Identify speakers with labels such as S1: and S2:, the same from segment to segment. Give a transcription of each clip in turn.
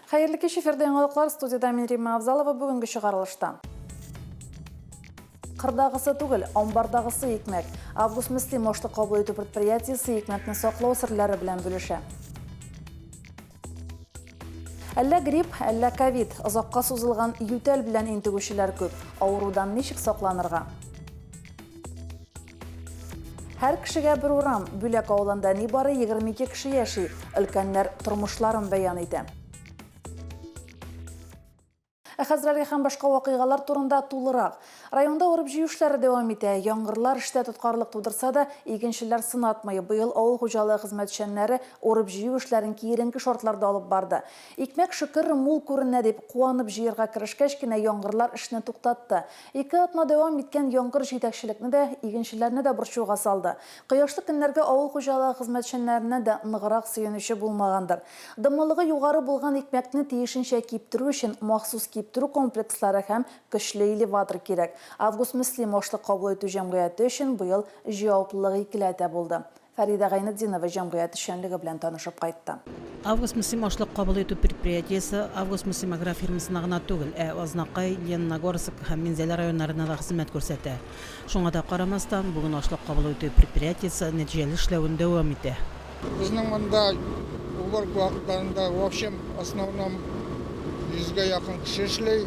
S1: Хәерле кич, эфирда яңалыклар, студиядә мин Римма Авзалова, бүгенге чыгарылышта. Кырдагысы түгел, амбардагысы икмәк. Август Мөслим ашлык кабул итү предприятиесе икмәкне саклау серләре белән бүлешә. Әллә грипп, әллә ковид, озакка сузылган ютәл белән интегүчеләр күп. Авырудан ничек сакланырга? Һәр кешегә бер урам. Бүләк авылында нибары 22 кеше яши. Өлкәннәр тормышларын бәян итә. Ә хәзер әлеге һәм башка вакыйгалар турында тулырак. Районда урып-җыю эшләре дәвам итә. Яңгырлар эштә тоткарлык тудырса да, игенчеләр сынатмый. Быел авыл хуҗалыгы хезмәтчәннәре урып-җыю эшләрен киеренке шартларда алып барды. Икмәк, шөкер, мул күренә дип, куанып җыерга керешкәч кенә яңгырлар эшне туктатты. Ике атна дәвам иткән яңгыр җитәкчелекне дә, игенчеләрне дә борчуга салды. Кояшлы көннәргә авыл хуҗалыгы хезмәтчәннәреннән дә ныграк сөенүче булмагандыр. Дымлылыгы югары булган икмәкне тиешенчә киптерү өчен махсус киптерү комплекслары һәм көчле элеватор кирәк. Август-Мөслим ашлык кабул итү җәмгыяте өчен быел җаваплылык икеләтә булды. Фәридә Гайнетдинова җәмгыять эшчәнлеге белән танышып кайтты.
S2: Август-Мөслим ашлык кабул итү предприятиесе Август-Мөслим агрофирмасына гына түгел, ә Азнакай, Лениногорск һәм Минзәлә районнарына да хезмәт күрсәтә. Шуңа да карамастан, бүген ашлык кабул итү предприятиесе нәтиҗәле эшләвен дәвам итә.
S3: Безнең монда уборка вакытларында в общем основном йөзгә якын кеше эшли.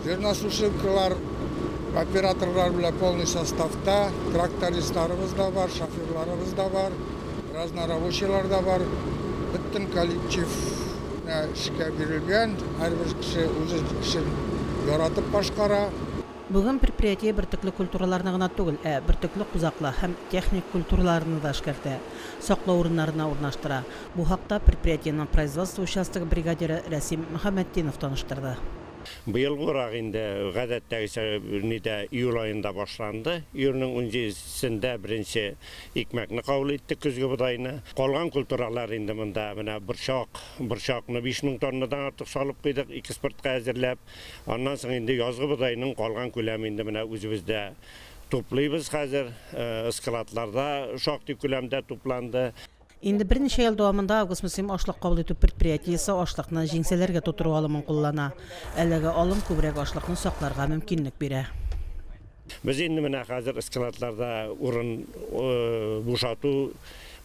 S3: Зерносушилкалар операторлар белән полный составта, трактористларыбыз да бар, шоферларыбыз да бар, разнорабочийлар да бар. Бөтен коллектив эшкә бирелгән, һәрбер кеше үз эшен яратып башкара.
S2: Бүген предприятие бөртекле культураларны гына түгел, ә бөртекле кузаклы һәм техник культураларны да эшкәртә, саклау урыннарына урнаштыра. Бу хакта предприятиенең производство участогы бригадиры Рәсим Мөхәммәтдинов таныштырды.
S4: Быелгы урак инде гадәттәгечә нидә июль аенда башланды. Июльнең унҗидесендә беренче икмәкне кабул иттек, көзге бодайны. Калган культуралар инде монда менә борчак, борчакны 5000 тоннадан артык салып куйдык, экспортка әзерләп. Аннан соң инде язгы бодайның калган күләме инде менә үзебездә туплыйбыз хәзер. Складларда шактый күләмдә тупланды.
S2: Инде берничә ел дәвамында Август-Мөслим ашлык кабул итү предприятиесе ашлыкны җиңсәләргә тутыру алымын куллана. Әлеге алым күбрәк ашлыкны сакларга мөмкинлек бирә.
S4: Без инде менә хәзер складларда урын бушату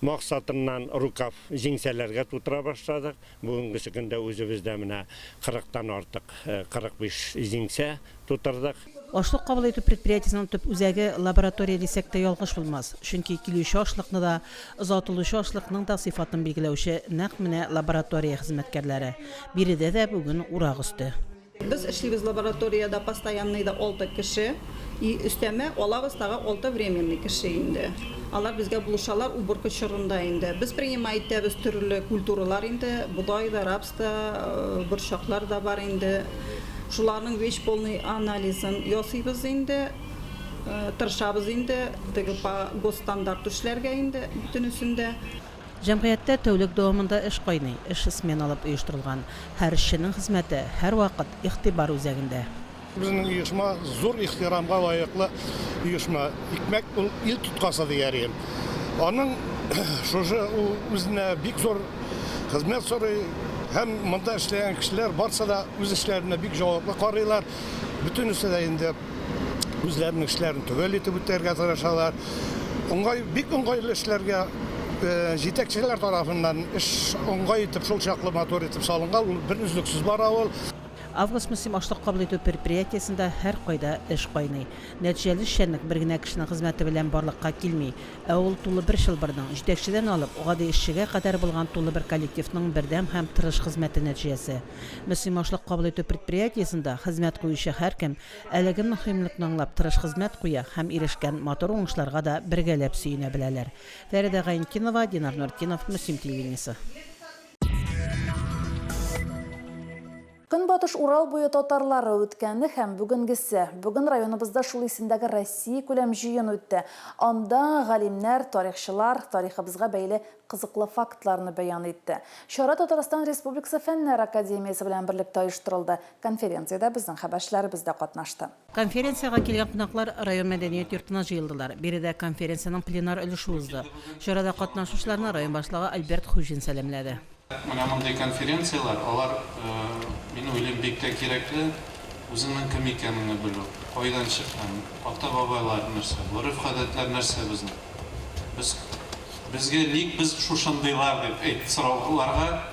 S4: максатыннан рукав җиңсәләргә тутыра башладык. Бүгенгесе көндә үзебездә менә кырыктан артык, 45 җиңсә тутырдык.
S2: Ашлык кабул итү предприятиесенең төп үзәге лаборатория дисәк тә ялгыш булмас. Чөнки килүче ашлыкны да, озатылучы ашлыкның да сыйфатын билгеләүче нәкъ менә лаборатория хезмәткәрләре. Биредә дә бүген урак өсте.
S5: Без эшлибез лабораториядә постоянныйда алты кеше и өстәмә алабыз тагы алты временный кеше инде. Алар безгә булышалар уборка чорында инде. Без принимать итәбез төрле культуралар инде, бодай да, рапс та, борчаклар да бар инде. Шуларның весь полный анализын ясыйбыз инде, тырышабыз инде теге по госстандарту эшләргә инде бөтенесен дә.
S2: Җәмгыятьтә тәүлек дәвамында эш кайный, эш сменалап оештырылган. Һәр эшченең хезмәте һәрвакыт игътибар үзәгендә.
S6: Безнең оешма зур ихтирамга лаеклы оешма. Икмәк ул ил тоткасы дияр идем. Аның шушы ул үзенә бик зур хезмәт сорый һәм монда эшләгән кешеләр барсы да үз эшләренә бик җаваплы карыйлар. Бөтенесе дә инде үзләренең эшләрен төгәл итеп үтәргә тырышалар. Уңай, бик уңайлы эшләргә җитәкчеләр тарафыннан эш уңай итеп, шул чаклы матур итеп салынган, ул бер өзлексез бара ул.
S2: Август-Мөслим ашлык кабул итү предприятиесендә һәркайда эш кайный. Нәтиҗәле эшчәнлек бер генә кешенең хезмәте белән барлыкка килми, ә ул тулы бер чылбырның, җитәкчедән алып, гади эшчегә кадәр булган тулы бер коллективның бердәм һәм тырыш хезмәте нәтиҗәсе. Мөслим ашлык кабул итү предприятиесендә хезмәт куючы һәркем әлеге мөһимлекне аңлап тырыш хезмәт куя һәм ирешкән матур уңышларга да бергәләп сөенә беләләр. Фәридә Гаенкинова, Динар Нуртдинов, Мөслим телевидениесе.
S1: Көнбатыш Урал буе татарлары үткәне һәм бүгенгесе. Бүген районыбызда шул исемдәге Россиякүләм җыен үтте. Анда галимнәр, тарихчылар тарихыбызга бәйле кызыклы фактларны бәян итте. Чара Татарстан Республикасы Фәннәр академиясе белән берлектә оештырылды. Конференциядә безнең хәбәрчеләребез дә катнашты.
S2: Конференциягә килгән кунаклар район мәдәният йортына җыелдылар. Биредә конференциянең пленар өлеше узды. Чарада катнашучыларны район башлыгы Альберт Хуҗин сәламләде.
S7: Менә мондый конференцияләр, алар, мин уйлыйм, бик тә кирәкле. Үзеңнең кем икәнеңне белү, кайдан чыккан, ата-бабайлар нәрсә, гореф-гадәтләр нәрсә безнең. Без, безгә ник без шушындыйлар дип әйт сорауларга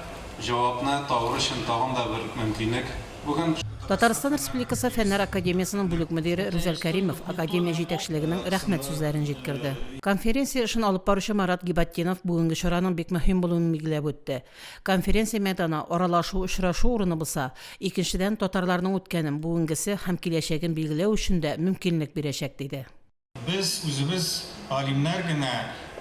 S7: җавапны табыр өчен тагын да бер мөмкинлек бүген.
S2: Татарстан Республикасы Фәннәр академиясенең бүлек мөдире Рүзәл Кәримов академия җитәкчелегенең рәхмәт сүзләрен җиткерде. Конференция эшен алып баручы Марат Гибатдинов бүгенге чараның бик мөһим булуын билгеләп үтте. Конференция мәйданы, аралашу, очрашу урыны булса, икенчедән, татарларның үткәнен, бүгенгесе һәм киләчәген билгеләү өчен дә мөмкинлек бирәчәк, диде.
S7: Без үзебез, галимнәр генә,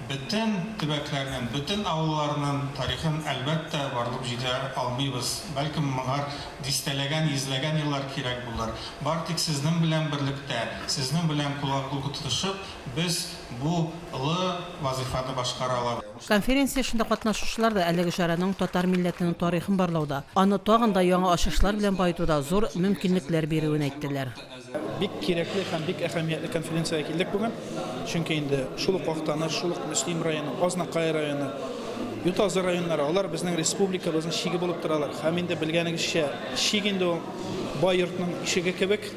S7: бөтен төбәкләрнең, бөтен авылларның тарихын, әлбәттә, барлып җитә алмыйбыз. Бәлкем, моңар дистәләгән, йөзләгән еллар кирәк булыр. Бар тик сезнең белән берлектә, сезнең белән кулга-кул тотышып, без бу олы вазыйфаны башкара алабыз.
S2: Конференция эшендә катнашучылар да әлеге чараның татар милләтенең тарихын барлауда, аны тагын да яңа ачышлар белән баетуда зур мөмкинлекләр бирүен әйттеләр.
S8: Бик кирәкле һәм бик әһәмиятле конференциягә килдек бүген. Чөнки инде шул ук Актаныш, шул ук Мөслим районы, Азнакай районы, Ютазы районнары, алар безнең республикабызның чиге булып торалар. Һәм инде белгәнегезчә, чик инде ул бай йортның ишеге кебек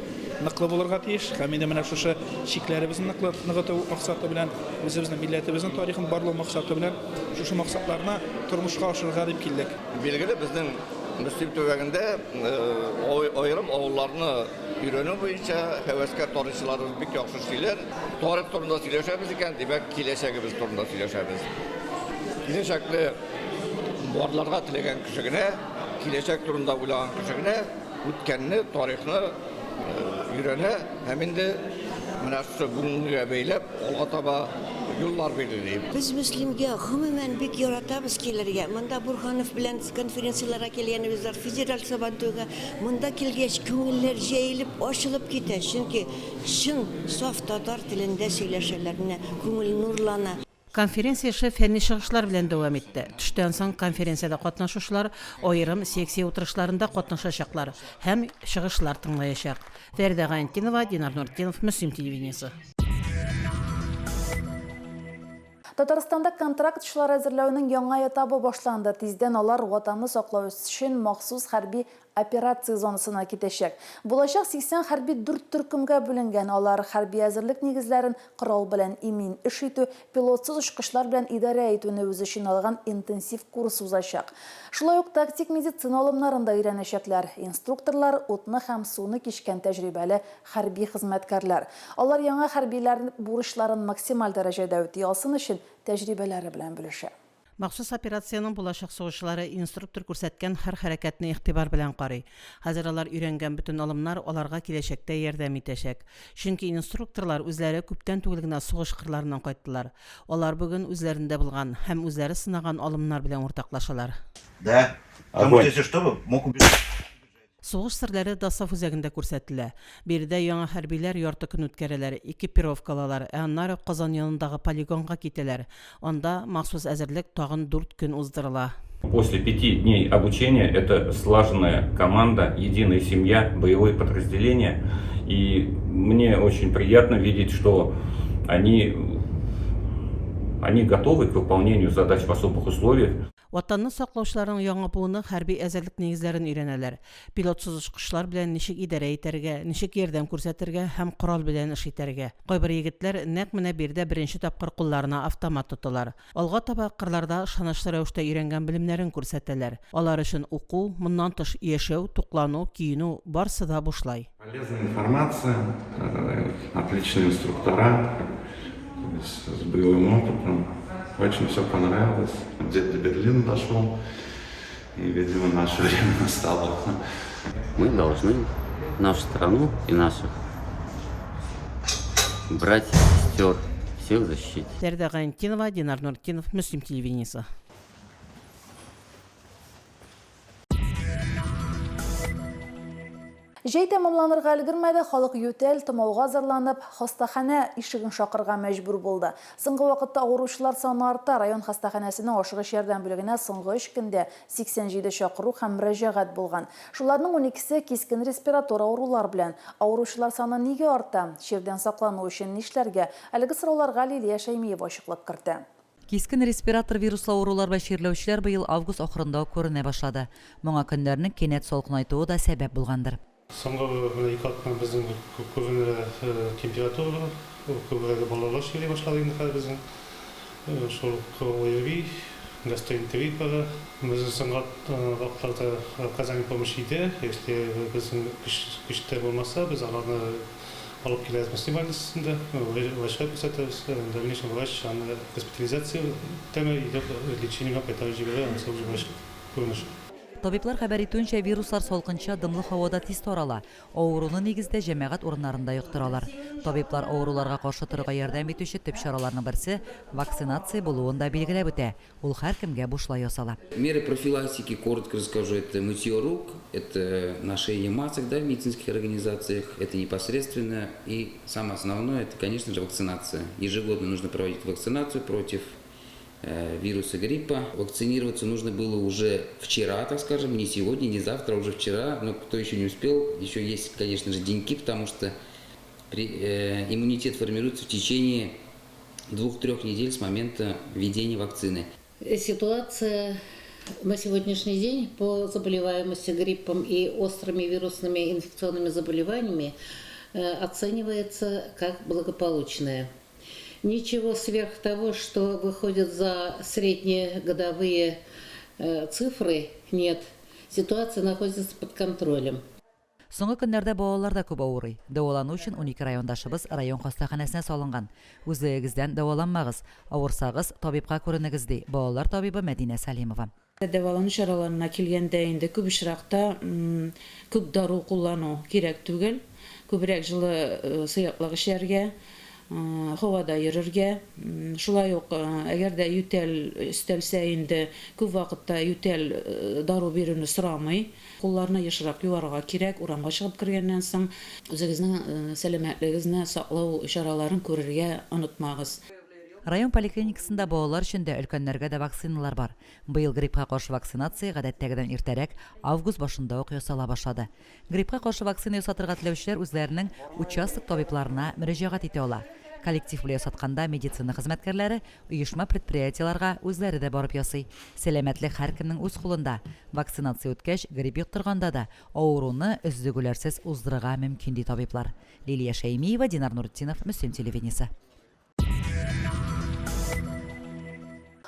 S8: ныклы булырга тиеш. Һәм инде менә шушы чикләребезне ныклы ныгыту максаты белән, үзебезнең милләтебезнең тарихын барлау максаты белән шушы максатларны тормышка ашырырга дип килдек.
S9: Билгеле, безнең Мөслим төбәгендә аерым авылларны өйрәнү буенча һәвәскәр тарихчыларыбыз бик яхшы эшлиләр. Тарих турында сөйләшәбез икән, димәк, киләчәгебез турында сөйләшәбез. Киләчәкне барларга теләгән кеше генә, киләчәк турында уйлаган кеше генә үткәнне, тарихны өйрәнә һәм инде менә шушы бүгенгегә бәйләп алга таба юллар билгели.
S10: Без Мөслимгә, гомумән, бик яратабыз килергә. Монда Борһанов белән конференцияләргә килгәнебез бар, федераль Сабантуйга. Монда килгәч, күңелләр җәелеп, ачылып китә, чөнки чын, саф татар телендә сөйләшәләр. Менә күңел нурлана.
S2: Конференция эше фәнни чыгышлар белән дәвам итте. Төштән соң конференциядә катнашучылар аерым секция утырышларында катнашачаклар һәм чыгышлар тыңлаячак. Фәридә Гайнтдинова, Динар Нуртдинов, Мөслим телевидениесе.
S1: Татарстанда контрактчылар әзерләүнең яңа этабы башланды. Тиздән алар Ватанны саклау өчен махсус хәрби операция зонасына китәчәк. Булачак 80 хәрби дүрт төркемгә бүленгән. Алар хәрби әзерлек нигезләрен, корал белән имин эш итү, пилотсыз очкычлар белән идарә итүне үз эченә алган интенсив курс узачак. Шулай ук тактик медицина алымнарын да өйрәнәчәкләр. Инструкторлар, утны һәм суны кичкән тәҗрибәле хәрби хезмәткәрләр. Алар яңа хәрбиләр бурычларын максималь дәрәҗәдә үти алсын өчен тәҗрибәләре белән бүлешә.
S2: Махсус операциянең булачак сугышчылары инструктор күрсәткән һәр хәрәкәтне игътибар белән карый. Хәзер алар өйрәнгән бөтен алымнар аларга киләчәктә ярдәм итәчәк. Чөнки инструкторлар үзләре күптән түгел генә сугыш кырларыннан кайттылар. Алар бүген үзләрендә булган һәм үзләре сынаган алымнар белән уртаклашалар.
S11: Да. Потому что если что, мог убежать.
S2: Сугыш серләре ДОСААФ үзәгендә күрсәтелә. Биредә яңа хәрбиләр ярты көн үткәрәләр, экипировка алалар, ә аннары Казан янындагы полигонга китәләр. Анда махсус әзерлек тагын дүрт көн уздырыла.
S12: После пяти дней обучения это слаженная команда, единая семья, боевое подразделение. И мне очень приятно видеть, что они, они готовы к выполнению задач в особых условиях.
S2: Ватанны саклаучыларның яңа буыны хәрби әзерлек нигезләрен өйрәнәләр, пилотсыз очкычлар белән ничек идарә итәргә, ничек ярдәм күрсәтергә һәм корал белән эш итәргә. Кайбер егетләр нәкъ менә биредә беренче тапкыр кулларына автомат тоталар. Алга таба кырларда ышанычлы рәвештә өйрәнгән белемнәрен күрсәтәләр. Алар өчен уку, моннан тыш, яшәү, туклану, киенү, барсы да бушлай.
S13: Полезная информация, отличные инструктора с боевым опытом. Очень все понравилось. Дед до Берлина дошел, и, видимо, наше время настало.
S14: Мы должны нашу страну и наших братьев, сестер, всех защитить.
S2: Фәридә Гайнетдинова, Динар Нуртдинов, Мөслим телевидениесе.
S1: Җәй тәмамланырга өлгермәде, халык ютәл, томауга зарланып, хастаханә ишеген шакырга мәҗбүр булды. Соңгы вакытта авыручылар саны арта. Район хастаханәсенең ашыгыч ярдәм бүлегенә соңгы өч көндә 87 чакыру һәм мөрәҗәгать булган. Шуларның уникесе, кискен респиратор авырулар белән. Авыручылар саны нигә арта? Чирдән саклану өчен нишләргә? Әлеге сорауларга Лилия Шәймиева ачыклык кертә.
S15: Кискен респиратор вируслы авырулар белән чирләүчеләр быел август ахырында ук күренә башлады. Моңа көннәрнең кинәт салкынайтуы да сәбәп булгандыр.
S16: Соңгы менә ике атна безнең күбенә температура, күбрәге балалар чирли башлады инде хәзер безнең. Шул ук ОРВИ, гастроэнтерит бара. Безнең соңгы вакытларда оказание помощи иде. Если безнең көчтә булмаса, без аларны Алып киләбез Мөслим больницасында, врачка күрсәтәбез. В дальнейшем врач аны госпитализация итәме или лечениегә кайтарып җибәрә, анысы уже врач күренеше.
S15: Табиблар хәбәр итүенчә, вируслар салкынча, дымлы һавада тиз тарала. Авыруны, нигездә, җәмәгать урыннарында йоктыралар. Табиблар авыруларга каршы торырга ярдәм итүче төп чараларның берсе, вакцинация булуын да билгеләп үтә. Ул һәркемгә бушлай ясала.
S17: Меры профилактики, коротко расскажу, это мытье рук, это ношение масок, да, в медицинских организациях, это непосредственно и самое основное, это, конечно же, вакцинация. Ежегодно нужно проводить вакцинацию против э, вируса гриппа. Вакцинироваться нужно было уже вчера, так скажем, не сегодня, не завтра, а уже вчера. Но кто еще не успел, еще есть, конечно же, деньки, потому что при, э, иммунитет формируется в течение двух-трех недель с момента введения вакцины.
S18: Ситуация на сегодняшний день по заболеваемости гриппом и острыми вирусными инфекционными заболеваниями э, оценивается как благополучная. Ничего сверх того, что выходит за средние годовые э, цифры, нет. Ситуация находится под контролем.
S15: Соңгы көннәрдә балалар да күп авырый. Дәвалану өчен 12 райондашыбыз район хастаханәсенә салынган. Үзлегегездән дәваланмагыз, авырсагыз, табибка күренегез, ди балалар табибы Мәдинә Сәлимова.
S19: Дәвалану чараларына килгәндә инде, күп очракта күп дару куллану кирәк түгел. Күбрәк җылы сыеклык эчәргә, һавада йөрергә. Шулай ук, әгәр дә ютәл өстәлсә инде, күп вакытта ютәл дару бирүне сорамый. Кулларны ешрак юарга кирәк, урамга чыгып кергәннән соң. Үзегезнең сәламәтлегегезне саклау чараларын күрергә онытмагыз.
S15: Район поликлиникасында балалар өчен дә, өлкәннәргә дә вакциналар бар. Быел гриппка каршы вакцинация гадәттәгедән иртәрәк, август башында ук ясала башлады. Гриппка каршы вакцина ясатырга теләүчеләр үзләренең участок табибларына мөрәҗәгать итә ала. Коллектив белән ясатканда медицина хезмәткәрләре оешма-предприятиеләргә үзләре дә барып ясый. Сәламәтлек һәркемнең үз кулында. Вакцинация үткәч, грипп йоктырганда да авыруны өзлегүләрсез уздырырга мөмкин, ди табиблар. Лилия Шәймиева, Динар Нуртдинов, Мөслим телевидениесе.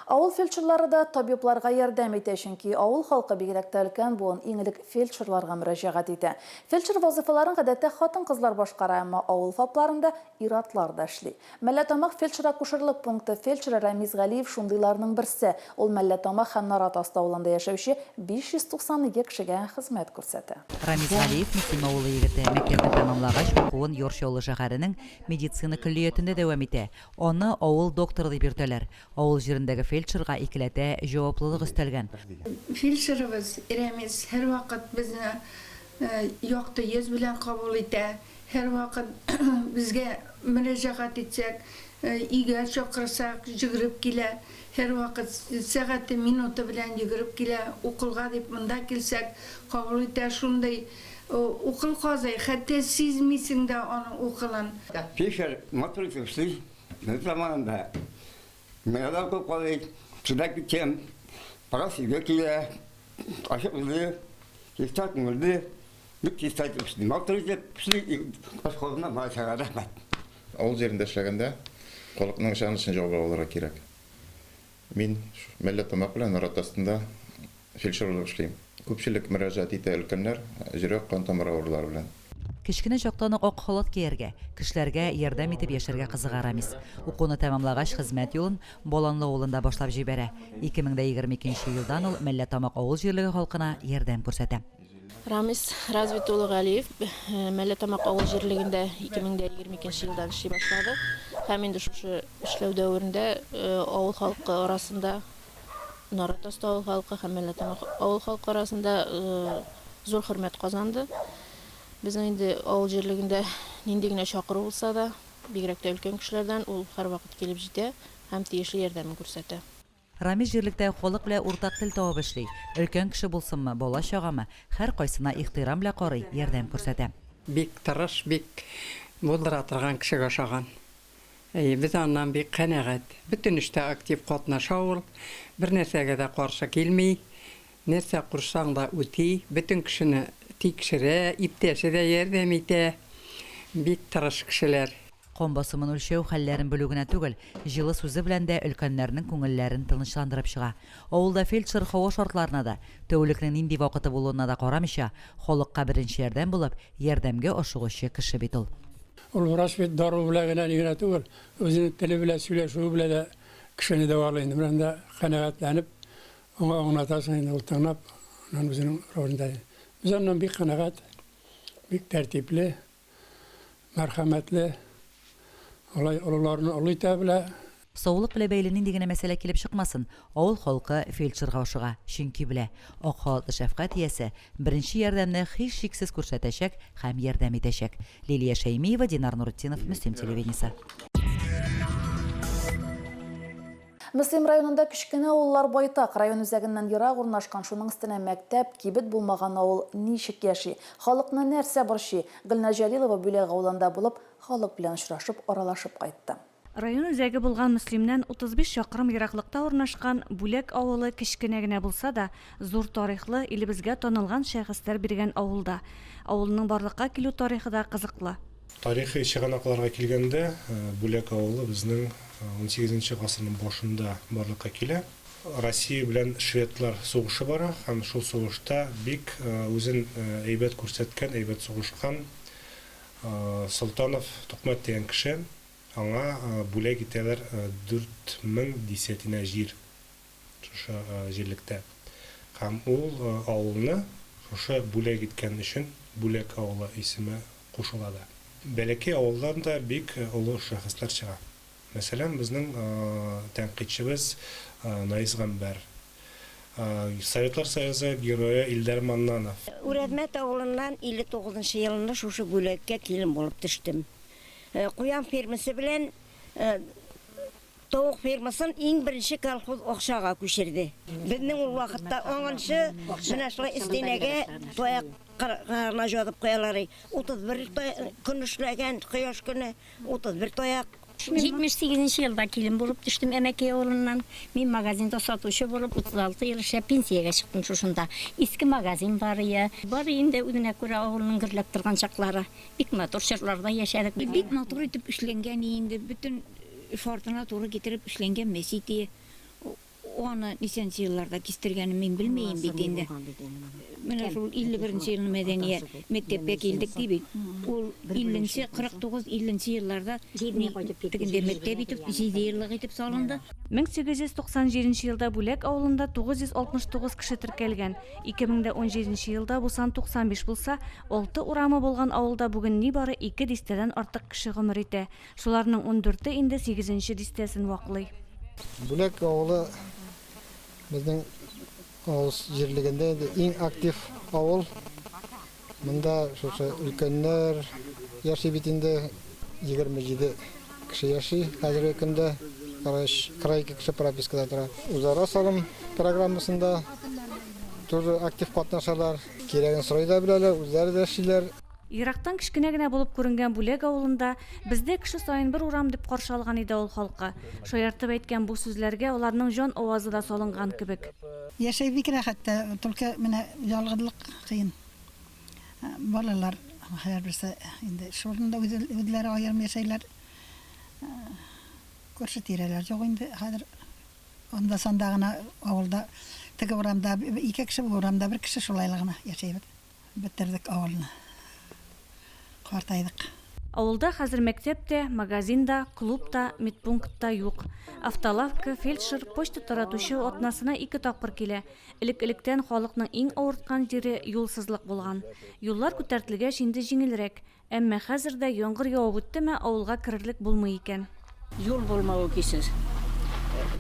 S1: Авыл фельдшерлары да табибларга ярдәм итә, чөнки авыл халкы, бигрәк тә өлкән буын, иң элек фельдшерларга мөрәҗәгать итә. Фельдшер вазыйфаларын гадәттә хатын-кызлар башкара, әмма авыл ФАПларында ир-атлар да эшли. Мәлләтамак фельдшер-акушерлык пункты фельдшеры Рәмис Галиев шундыйларның берсе. Ул Мәлләтамак һәм Нарат Асты авылында яшәүче 592 кешегә хезмәт күрсәтә.
S15: Рамис Галиев, Мөслим авылы егете. Мәктәпне тәмамлагач, укуын Яр Чаллы шәһәренең Медицина көллиятендә дәвам итә. Аны авыл докторы дип йөртәләр. Авыл җирендәге фельдшерга икеләтә җаваплылык өстәлгән.
S20: Фельдшерыбыз Рәмис һәрвакыт безне якты йөз белән кабул итә, һәрвакыт безгә мөрәҗәгать итсәк, өйгә чакырсак, җөгереп килә, һәрвакыт сәгате, минуты белән йөгереп килә, уколга дип монда килсәк, кабул итә, шундый Укол казый, хәтта сизмисең дә аның уколын.
S21: Фельдшер матур итеп эшли. Безнең заманында миңа да укол казый, чыдап киткән. Бераз өйгә килә, ачык йөзле, чиста күңелле, бик чиста итеп эшли. Матур итеп эшли, башкаларына малайсага рәхмәт.
S22: Авыл җирендә эшләгәндә халыкның ышанычын җавап алырга кирәк. Мин Мәлләтамак белән Нарат Астында фельдшер булып эшлим. Күпчелек мөрәҗәгать итә өлкәннәр, йөрәк-кан тамыр авырулары белән.
S15: Кечкенә чактан ук ак халат кияргә, кешеләргә ярдәм итеп яшәргә кызыга Рамис. Укуны тәмамлагач, хезмәт юлын Баланлы авылында башлап җибәрә. 2022 нче елдан ул Мәлләтамак авыл җирлеге халкына ярдәм күрсәтә.
S23: Рамис Развит улы Галиев Мәлләтамак авыл җирлегендә 2022 нче елдан эшли башлады һәм инде шушы эшләү дәверендә авыл халкы арасында Нарат Асты авыл халкы һәм Мәлләтамак авыл халкы арасында зур хөрмәт казанды. Безнең инде авыл җирлегендә нинди генә чакыру булса да, бигрәк тә өлкән кешеләрдән, ул һәрвакыт килеп җитә һәм тиешле ярдәмен күрсәтә.
S15: Рамис җирлектәге халык белән уртак тел табып эшли. Өлкән кеше булсынмы, бала-чагамы, һәркайсына ихтирам белән карый, ярдәм күрсәтә.
S24: Бик тырыш, бик булдыра торган кешегә ошаган.
S3: Әйе, без аннан бик канәгать. Бөтен эштә актив катнаша ул, бернәрсәгә дә каршы килми, нәрсә кушсаң да үти, бөтен кешене тикшерә, иптәше дә ярдәм итә. Бик тырыш кешеләр.
S15: Кан басымын үлчәү, хәлләрен белү генә түгел, җылы сүзе белән дә өлкәннәрнең күңелләрен тынычландырып чыга. Авылда фельдшер һава шартларына да, тәүлекнең нинди вакыты булуына да карамыйча, халыкка беренчеләрдән булып, ярдәмгә ашыгучы кеше бит ул.
S4: Ул врач бит дару белән генә ни генә түгел, үзенең теле белән, сөйләшүе белән дә кешене дәвалый инде. Менә анда канәгатьләнеп, аңа аңлатасың инде, ул тыңлап, аннан үзенең ролендә. Без аннан бик канәгать, бик тәртипле, мәрхәмәтле, алай олыларны олы итә белә.
S15: Саулык белән бәйле нинди генә мәсьәлә килеп чыкмасын, авыл халкы фельдшерга ашыга, чөнки белә, ак халатлы шәфкать иясе беренче ярдәмне һичшиксез күрсәтәчәк һәм ярдәм итәчәк. Лилия Шәймиева, Динар Нуретдинов, Мөслим телевидениесе.
S1: Мөслим районында кечкенә авыллар байтак. Район үзәгеннән ерак урнашкан, шуның өстенә мәктәп, кибет булмаган авыл ничек яши? Халыкны нәрсә борчый? Гөлназ Җәлилова Бүләк авылында булып, халык белән очрашып, аралашып кайтты.
S5: Район үзәге булган Мөслимнән 35 чакрым ераклыкта урнашкан Бүләк авылы кечкенә генә булса да, зур тарихлы, илебезгә танылган шәхесләр биргән авыл да. Авылның барлыкка килү тарихы да кызыклы.
S16: Тарихи чыганакларга килгәндә, Бүләк авылы безнең унсигезенче гасырның башында барлыкка килә. Россия белән шведлар сугышы бара һәм шул сугышта бик үзен әйбәт күрсәткән, әйбәт сугышкан Солтанов Тукмәт дигән кеше, аңа бүләк итәләр 4000 дисәтинә җир шушы җирлектә. Һәм ул авылны шушы бүләк иткән өчен Бүләк авылы исеме кушыла да. Бәләкәй авылдан да бик олы шәхесләр чыга. Мәсәлән, безнең тәнкыйтьчебез Наис Гамбәр, Советлар Союзы Герое Илдар Маннанов.
S24: Үрәзмәт авылыннан 59 нчы елны шушы Бүләккә килен булып төштем. Куян фермасы белән тавык фермасын иң беренче колхоз акчага күчерде. Безнең ул вакытта аңынчы менә шулай өстенәгә таяк гына җазып куялар. 31 көн эшләгән, кояш көне. 31 таяк.
S25: 78 нче елда килен булып төштем Әмәкәй авылыннан. Мин магазинда сатучы булып 36 ел эшләп пенсиягә чыктым шушында. Иске магазин бар ие. Бар инде үзенә күрә авылның гөрләп торган чаклары. Бик матур чорларда яшәдек.
S26: Бик матур итеп эшләнгән инде, бөтен шартына туры китереп эшләнгән мәчет ие. Аны ничәнче елларда кистергәнен мин белмием бит инде. Менә шул 51 нче елны мәдәният мәктәпкә килдек ди бит. Ул 50 нче, 49, 50 нче елларда тегендә мәктәп итеп, җидееллык итеп салынды.
S5: 1897 нче елда Бүләк авылында 969 кеше теркәлгән. 2017 нче елда бу сан 95 булса, алты урамы булган авылда бүген нибары ике дистәдән артык кеше гомер итә. Шуларның ундүрте инде сигезенче дистәсен ваклый.
S27: Бүләк авылы безнең авыл җирлегендә инде иң актив авыл. Монда шушы өлкәннәр яши бит инде, 27 кеше яши хәзерге көндә, 42 кеше пропискада тора. Үзара салым программасында тоже актив катнашалар, кирәген сорый да беләләр, үзләре дә эшлиләр.
S5: Ерактан кечкенә генә булып күренгән Бүләк авылында бездә кеше саен бер урам дип каршы алган иде авыл халкы. Шаяртып әйткән бу сүзләргә аларның җан авазы да салынган кебек.
S28: Яшәү бик рәхәт тә, только менә ялгызлык кыен. Балалар һәрберсе инде эш урынында үзләре аерым яшәйләр. Күрше-тирәләр юк инде хәзер. Анда-санда гына авылда, теге урамда ике кеше, бу урамда бер кеше шулайлы гына яшәйбез. Бетердек авылны. Картайдык.
S5: Авылда хәзер мәктәп тә, магазин да, клуб та, медпункт та юк. Автолавка, фельдшер, почта таратучы атнасына ике тапкыр килә. Элек-электән халыкның иң авырткан җире юлсызлык булган. Юллар күтәртелгәч инде җиңелрәк. Әмма хәзер дә яңгыр явып үттеме, авылга керерлек булмый икән.
S29: Юл булмавы көйсез.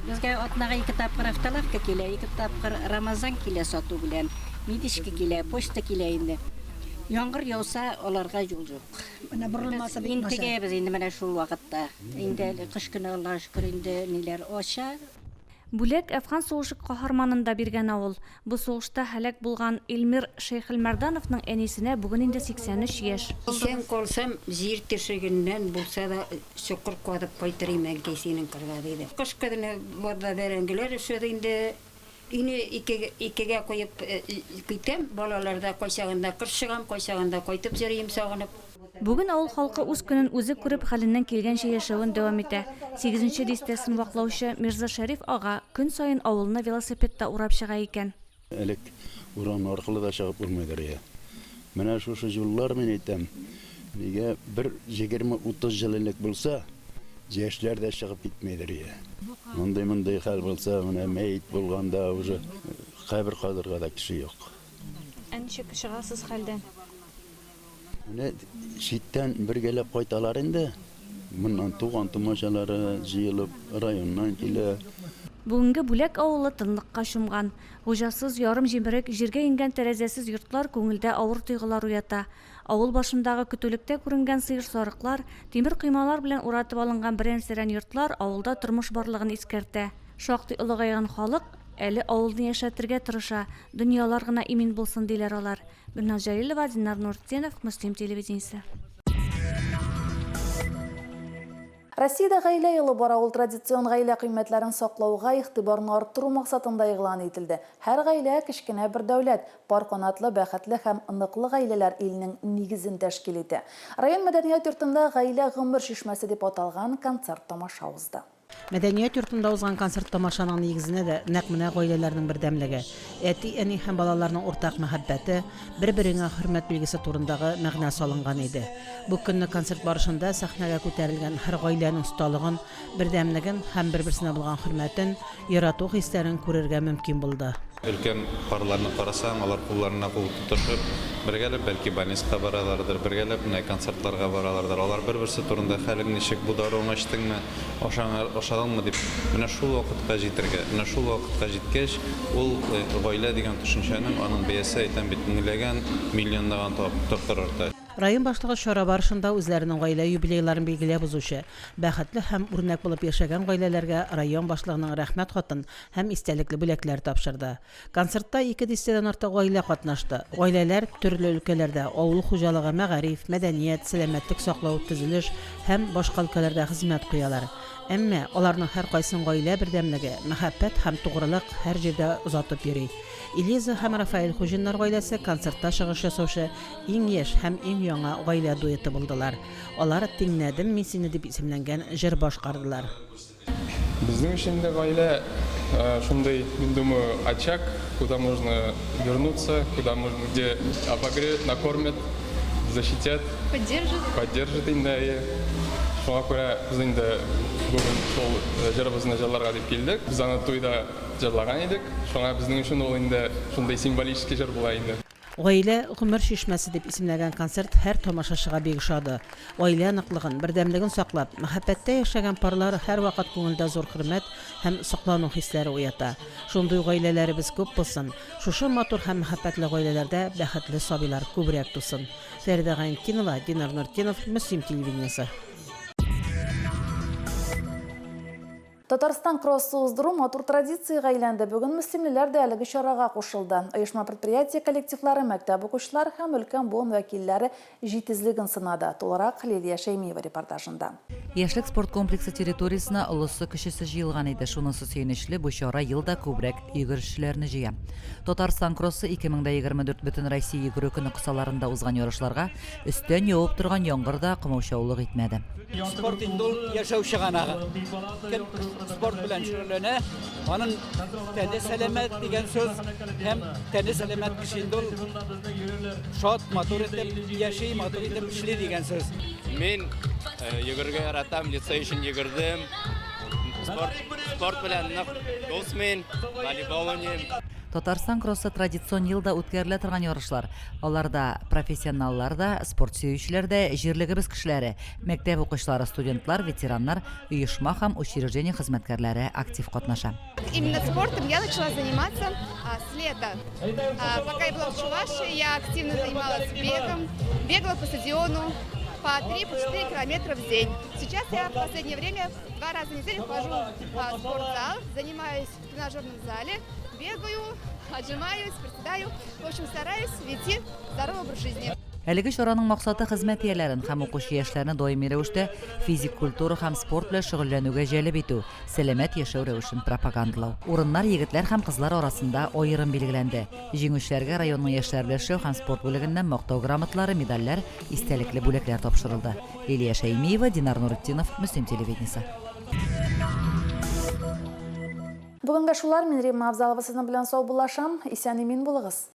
S29: Безгә атнага ике тапкыр автолавка килә, ике тапкыр Рамазан килә сату белән, медичка килә, почта килә инде. Яңгыр яуса, аларга юл юк.
S28: Менә борылмасы бик начар.
S29: Интегәбез инде менә шул вакытта. Инде әле кыш көне, Аллага шөкер, инде ниләр ача.
S5: Бүләк Әфган сугышы каһарманын да биргән авыл. Бу сугышта һәлак булган Илмир Шәйхелмәрдановның әнисенә бүген инде 83 яшь.
S6: Исән калсам, җир тишегеннән булса да чокыр казып кайтыр идем, әнкәй, синең кырга, диде. Кыш көне базда бәрәңгеләр өшеде инде. Өйне икегә куеп китәм, балалар да кайчагында кыш чыгам, кайчагында кайтып йөрием сагынып.
S5: Бүген авыл халкы үз көнен үзе күреп, хәленнән килгәнчә яшәвен дәвам итә. Сигезенче дистәсен ваклаучы Мирзашәриф ага көн саен авылны велосипедта урап чыга икән.
S7: Элек урам аркылы да чыгып булмыйдыр иде. Менә шушы юллар, мин әйтәм, нигә бер егерме-утыз ел элек булса, яшьләр дә чыгып китмидер иде. Мондый-мондый хәл булса, менә мәет булганда уже кабер казырга да кеше юк.
S5: Ә ничек чыгасыз хәлдән?
S7: Менә читтән бергәләп кайталар инде. Моннан туган-тумачалары җыелып, районнан килә.
S5: Бүгенге Бүләк авылы тынлыкка чумган. Хуҗасыз, ярым җимерек, җиргә иңгән тәрәзәсез йортлар күңелдә авыр тойгылар уята. Авыл башындагы көтүлектә күренгән сыер-сарыклар, тимер коймалар белән уратып алынган берән-сәрән йортлар авылда тормыш барлыгын искәртә. Шактый олыгайган халык әле авылны яшәртергә тырыша, дөньялар гына имин булсын, диләр алар. Гөлназ Җәлилова, Динар Нуртдинов, Мөслим телевидениесе.
S1: Россиядә Гаилә елы бара, ул традицион гаилә кыйммәтләрен саклауга игътибарны арттыру максатында игълан ителде. Һәр гаилә, кечкенә бер дәүләт. Пар канатлы, бәхетле һәм ныклы гаиләләр илнең нигезен тәшкил итә. Район мәдәният йортында Гаилә гомер чишмәсе дип аталган концерт-тамаша узды.
S2: Мәдәният йортында узган концерт-тамашаның нигезенә дә нәкъ менә гаиләләрнең бердәмлеге, әти-әни һәм балаларның уртак мәхәббәте, бер-береңә хөрмәт билгесе турындагы мәгънә салынган иде. Бу көнне концерт барышында сәхнәгә күтәрелгән һәр гаиләнең осталыгын, бердәмлеген һәм бер-берсенә булган хөрмәтен, ярату хисләрен күрергә мөмкин булды.
S8: Өлкән парларны карасаң, алар кулларына кул тотышып, бергәләп бәлки больницага баралардыр, бергәләп менә концертларга баралардыр. Алар бер-берсе турында хәлең ничек, бу даруыңны эчтеңме, ашаңа, ашадыңмы дип, менә шул вакытка җитәргә. Менә шул вакытка җиткәч, ул гаилә дигән төшенчәнең, аның бәясе, әйтәм бит, меңләгән, миллионлаган тапкыр арта.
S2: Район башлыгы чара барышында үзләренең гаилә юбилейларын билгеләп узучы, бәхетле һәм үрнәк булып яшәгән гаиләләргә район башлыгының Рәхмәт хатын һәм истәлекле бүләкләр тапшырды. Концертта ике дистәдән артык гаилә катнашты. Гаиләләр төрле өлкәләрдә, авыл хуҗалыгы, мәгариф, мәдәният, сәламәтлек саклау, төзелеш һәм башка өлкәләрдә хезмәт куялар. Әмма аларның һәркайсын гаилә бердәмлеге, мәхәббәт һәм тугрылык һәр җирдә озатып йөри. Элиза һәм Рафаэль Хуҗиннар гаиләсе концертта чыгыш ясаучы иң яшь һәм иң яңа гаилә дуэты булдылар. Алар Тиңнәдем мин сине дип исемләнгән җыр башкардылар.
S9: Безнең өчен дә гаилә шундый, мин думаю, очаг, куда можно вернуться, куда можно, где обогреют, накормят, защитят. Поддержат. Поддержат инде, әйе. Шуңа күрә без инде бүген шул җырыбызны җырларга дип килдек. Без аны туйда җырлаган идек. Шуңа безнең өчен ул инде шундый символический җыр була инде.
S2: Гаилә, гомер чишмәсе дип исемләгән концерт һәр тамашачыга бик ошады. Гаилә ныклыгын, бердәмлеген саклап, мәхәббәттә яшәгән парлар һәрвакыт күңелдә зур хөрмәт һәм соклану хисләре уята. Шундый гаиләләребез күп булсын, шушы матур һәм мәхәббәтле гаиләләрдә бәхетле сабыйлар күбрәк тусын. Фәридә Гайнетдинова, Динар Нуртдинов, Мөслим телевидениесе.
S1: Татарстан кроссы уздыру матур традициягә әйләнде. Бүген мөслимлеләр дә әлеге чарага кушылды. Оешма-предприятие коллективлары, мәктәп укучылары һәм өлкән буын вәкилләре җитезлеген сынады. Тулырак Лилия Шәймиева репортажында.
S15: Яшьлек спорт комплексы территориясенә олысы-кечесе җыелган иде. Шунысы сөенечле, бу чара ел да күбрәк йөгерешчеләрне җыя. Татарстан кроссы 2024 Бөтенроссия йөгерү көне кысаларында узган ярышларга Өстән явып торган яңгыр да комаучаулык итмәде.
S10: Спорт инде ул яшәү чыганагы. Кем спорт белән шөгыльләнә, аның тәне сәламәт дигән сүз һәм тәне сәламәт кеше инде ул шат, матур итеп яши, матур итеп эшли дигән сүз.
S11: Мин э, йөгерергә яратам, лицей өчен йөгердем. Спорт, спорт белән нык дус мин, волейбол уйныйм.
S15: Татарстан кроссы традицион елда үткәрелә торган ярышлар. Аларда профессионаллар да, спорт сөючеләр дә, җирлегебез кешеләре, мәктәп укучылары, студентлар, ветераннар, оешма һәм учреждение хезмәткәрләре актив катнаша.
S12: Именно спортом я начала заниматься с лета. Пока я была в Чувашии, я активно занималась бегом, бегала по стадиону. по 3-4 километра в день. Сейчас я в последнее время два раза в неделю хожу в спортзал, занимаюсь в тренажерном зале, бегаю, отжимаюсь, приседаю. В общем, стараюсь вести здоровый образ жизни.
S15: Әлеге чараның максаты хезмәт ияләрен һәм укучы яшьләрне даими рәвештә физик культура һәм спорт белән шөгыльләнүгә җәлеп итү, сәламәт яшәү рәвешен пропагандалау. Урыннар егетләр һәм кызлар арасында аерым билгеләнде. Җиңүчеләргә районның яшьләр белән эшләү һәм спорт бүлегеннән мактау грамоталары, медальләр, истәлекле бүләкләр тапшырылды. Лилия Шәймиева, Динар Нуретдинов, Мөслим телевидениесе.
S1: Бүгенгә шулар, мин Римма Авзалова сезнең белән саубуллашам. Исән-имин булыгыз.